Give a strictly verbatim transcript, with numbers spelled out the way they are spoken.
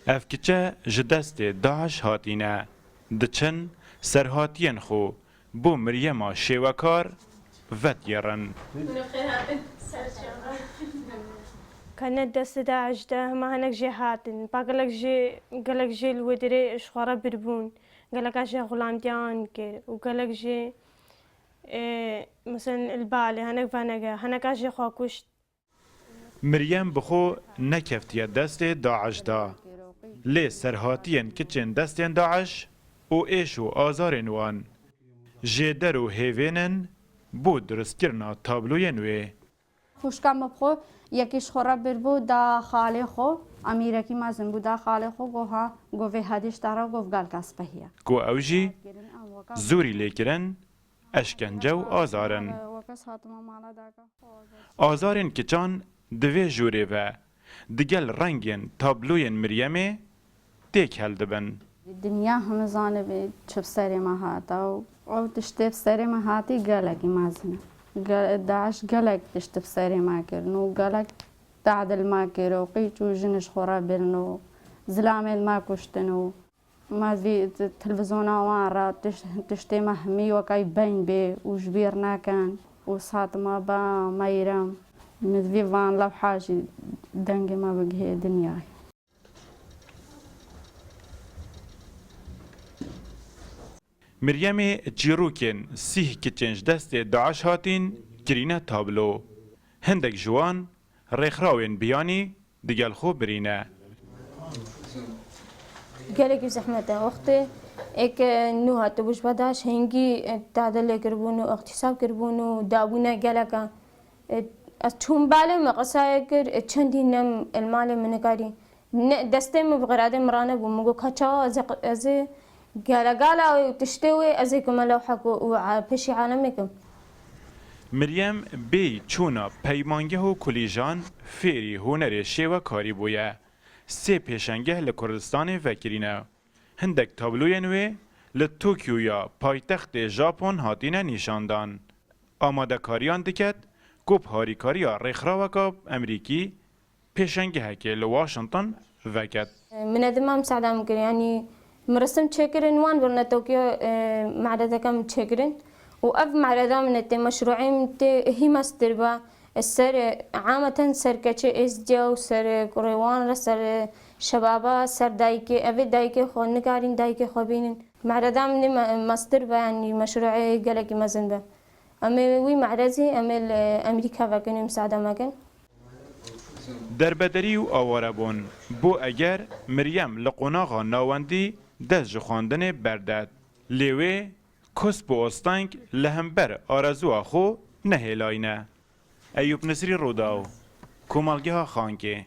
Ev kiçe ji destê DAIŞ hatîne. Diçin serhatiyên xwe bo Miryema şêwekar vediyêrin. Kene destê DAIŞ de hema hinek jê hatin. Pa gelek jê, gelek jê li wê derê ji xwe re birbûn. Geleka jê xulamtiyan kir û gelek jê, ê, mesela li balê hinek venege, hineka jê xwe kuşt. Miryem bi xwe nekeftiye destê DAIŞ de. Lê serhatiyên kiçên destên DAIŞ û êş û azarên wan jê der û hêvên in bo dirustkirina tabloyên wê. Xwişka min bi xwe yekî ji xwe re birbû da xalê xwe, emîrekî mezin bû, da xalê xwe, got ha, got vê hedîşta re, got galka spehî ye. Ku ew jî zorî lê kirin, eşkence û azar in. Wekes hatime mala daka. Azarên kiçan di vê jûrê ve digel rengên tabloyên Miryemê têk heldibin. Dinya heme zanibe çi bi serê me hate û ew tiştê bi serê me hatî gelekî mezin e. Ge-, DAIŞ gelek tişt bi serê me kirin û gelek tadil me kir û qîç û jin ji xwe re birin û zilamên me kuştin û me vî t-, televîzyona wan re tiş-, tiştê me hemî wekay beyn bê û ji bîr nekin û sat me ba Meyrem. Min vî van lewha jî dengê me bigihê dinyayê. Miryemê çîrokên sîh kiçên ji destê DAIŞ hatîn kirîne tablo. Hindek ji wan rêxrawên biyanî digel xwe birîne. Gelekî zehmet e. Wextê êk nû hatibû ji DAIŞ hingî tade lê kiribûn û îxtîsab kiribûn û dabûne geleka. Ez çûm balê min qesayê kir, çendî nem li malê min nikarî. Ne, destê min bi xiradê min ranebû. Min got, ka çawa ez ê, ez ê gelegala wê û tiştê wê, ez ê kime lewhek û, û a-, pêşî alemê kim. Miryem bêyî çûna peymangeh û kulîjan fêrî hunerê şêwekarî bûye. Sê pêşengeh li Kurdistanê vekirîne. Hindek tabloyên wê li Tokyoya paytextê Japon hatine nîşandan. Amadekariyan diket ku bi harîkariya rêxraweka Emerîkî pêşengehekê li Washington veket. Minedima misada min kir, yanî min resim çêkirin, wan birine Tokyo, e, me'redeke min çêkirin û ev me'reda min tê meşrûê min tê hî mestir be. Ser, e, ameten ser keçê êzdiya û ser, e, kurê wan re, ser, e, şebaba, ser dayikê, ev ê dayikê xwe nikarîn dayikê xwe bînin. Me'reda min ê me-, mestir be, yanî meşrûê gelekî mezin be. Em ê wî me'rezî, em ê li Emerîka vekin û misada me kin. Derbederî û awarebûn bo eger Miryem li qonaxa navendî dest ji xwendinê berdet. Lê wê kusp û osteng li hember arezuya xwe nehêlayne. Eyûp Nisrî Rûdaw, Komelgeha Xankê.